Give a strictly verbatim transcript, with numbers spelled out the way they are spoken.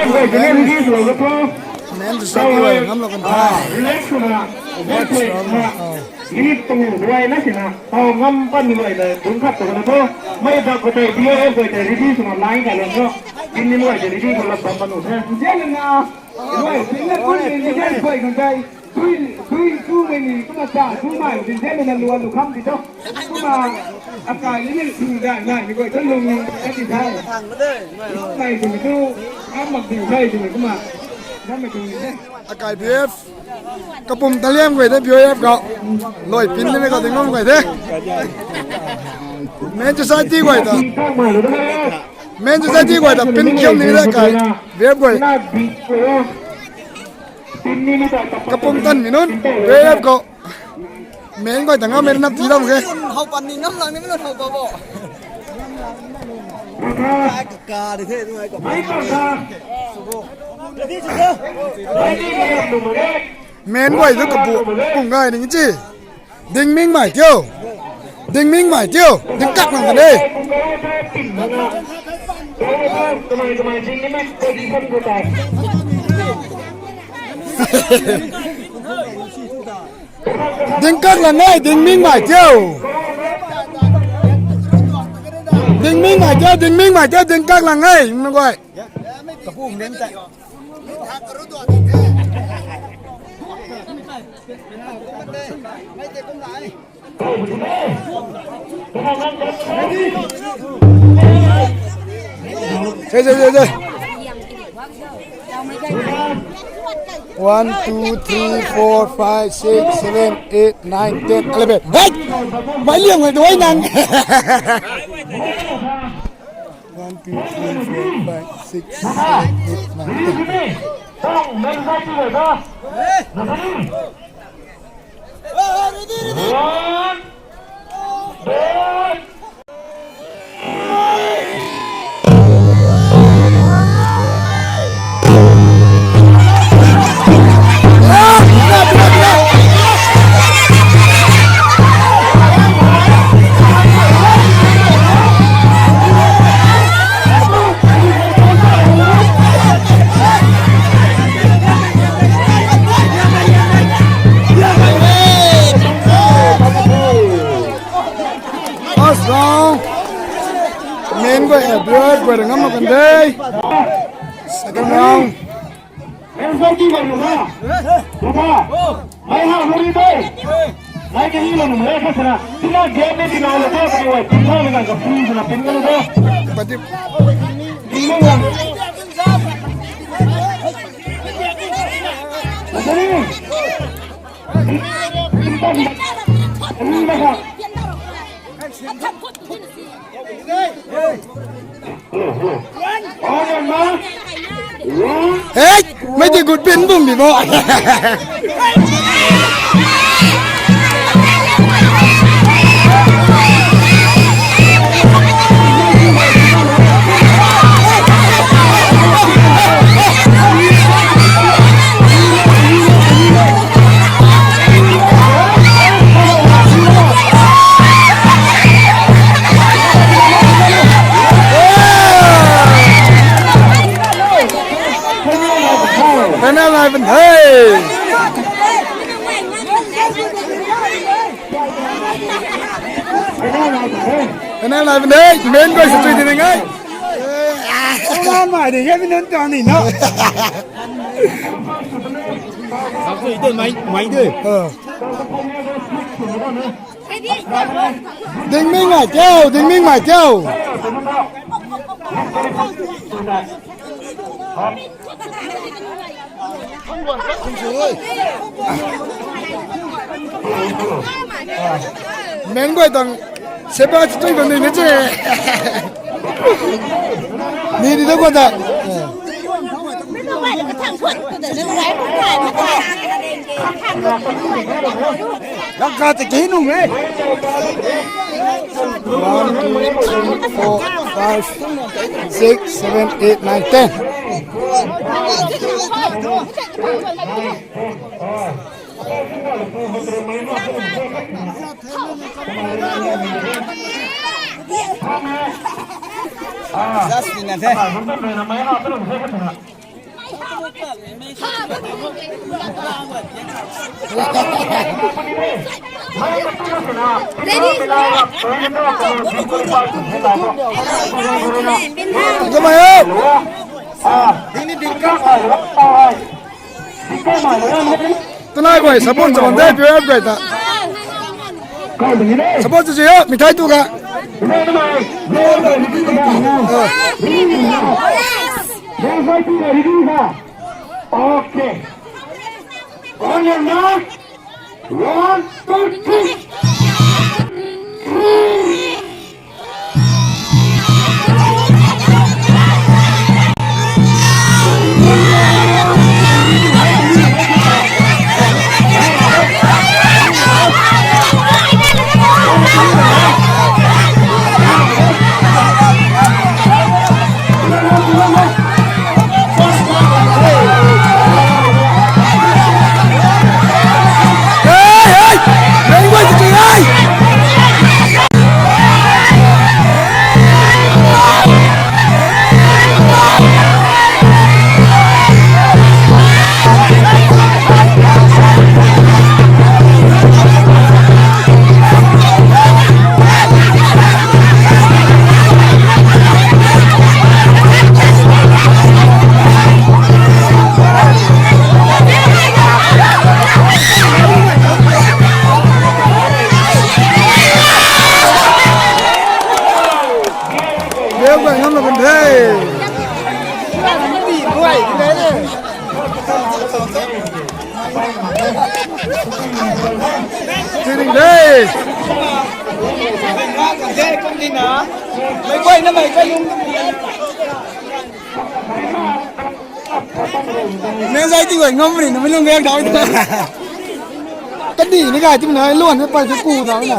Guay tini ready swlou the tho. Men society guay ngam lou kan the. Relax swna, relax swna. Minute pangu guay na sina. Taw ngam pan guay na dungc khat tu kan tho. Mei bak khou tei B O F guay tei ready swna line kai lou tho. Tini guay tei ready khou lap bam pan u the. Nzian na. Guay, tingna kun ni nzian guay kan tei. Dui, dui, tu mei ni, kumna ta, tu mai, din the mei na lua lu kham ti tho. Kumna, akai ni ni, tu dai, nai, ni guay, tu lung ni, ka ti thai. Nai, tu, tu, am mak ti thai, tu, kumna. Nam mei tu ni the. Akai B F, kapum taliam guay the, B F kau. Loi pin ni mei kau ding ngam guay the. Men society guay ta. Men society guay ta pin kiam ni the kai. B F guay. Kapum tan mi nunc, B F kau. Men guay ta ngam men nap ti dam ke. Hau pan ni ngam lang ni men hau pa bo. Ka di the tu ai ko. Men guay tu kapu, pung gai ni chi. Ding ming mai tio. Ding ming mai tio. Ding kak lang kan de. Ding kak lang ngai, ding ming mai tio. Ding ming mai tio, ding ming mai tio, ding kak lang ngai, mung guay. Sei, sei, sei, sei. One, two, three, four, five, six, seven, eight, nine, ten, eleven. Hey! Mai liang ngai doi nang. One, two, three, four, five, six, seven, eight, nine, ten. First round. Men guay, eh, Blood guay ngam mak kan de. Second round. Anxiety guay na. Papa. Mai ha, hurry de. Mai ka hi lo nu mai ka sana. Tina game ni tina lo ko kai wai. Tina lo na ka free sana pin ka lo ko. Pati. Tina lo. Pati. Hey, mei tei gut pin bum bi bo. Penalty ban the. Penalty ban the. Men guay sa tui di ngai. Ong lan mai di ke, mi nunc tuang ni no. Mai, mai de. Ding ming mai tio, ding ming mai tio. Meng guay tang sepa chui bam ni che. Ni di da ko da. Lak ka te kei nung e. One, two, three, four, five, six, seven, eight, nine, ten. Just in a day. Tunai guay support chon de, piu guay ta. Support chu chu ya, mithai tu ga. Okay. On your mark. One, two, three. Leo guay ngam lou kan the. Tiring de. Meng zai ti guay ngam ri na, mei lung gak dau ti. Kadi ni gay ti na, luan na pai tu ku dau na.